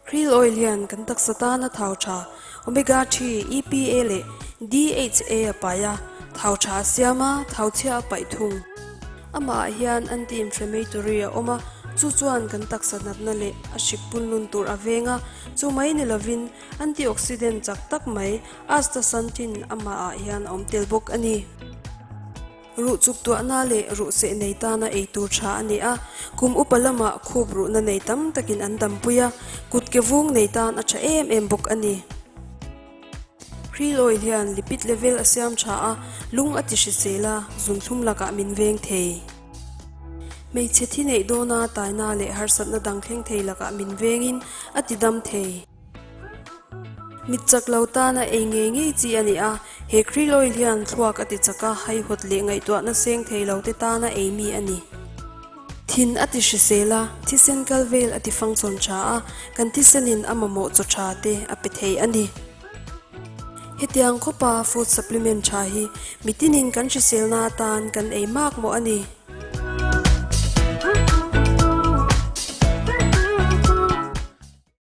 Krill oil hian kan taksa tana thau tha Omega thi, EPA leh DHA a pai a, thau tha a siam a, thau chhia a paih thung. Amah ah hian anti-inflammatory a awm a, chu chuan kan taksa natna leh a hrik punlun tur a veng a, chu mai ni lovin antioxidant chak tak mai astaxanthin amah ah hian a awm tel bawk a ni. Ruh chuk tuahna leh ruh seh nei tana ei tur tha a ni a, kum upa lamah khup ruhna nei tam takin an dampui a, kut ke vung nei tan a tha em em bawk a ni. Krill oil hian lipid level a siam tha a, lung a ti hrisel a, zunthlum lakah min veng thei. Hmeichhe thi neih dawna taina leh harsatna dang thleng thei lakah min vengin a ti dam thei. Mit chak lo tana ei ngei ngei chi a ni a, he krill oil hian thluak a ti chak a, haihawt leh ngaihtuahna seng thei lo te tana ei mi a ni. Thin a ti hrisel a, thisen kal vel a ti fangchawn tha a, kan thisenin a mamawh chaw tha te a pe thei a ni. Hetiang khawpa food supplement tha hi mitinin kan hriselna atan kan ei mak mawh a ni.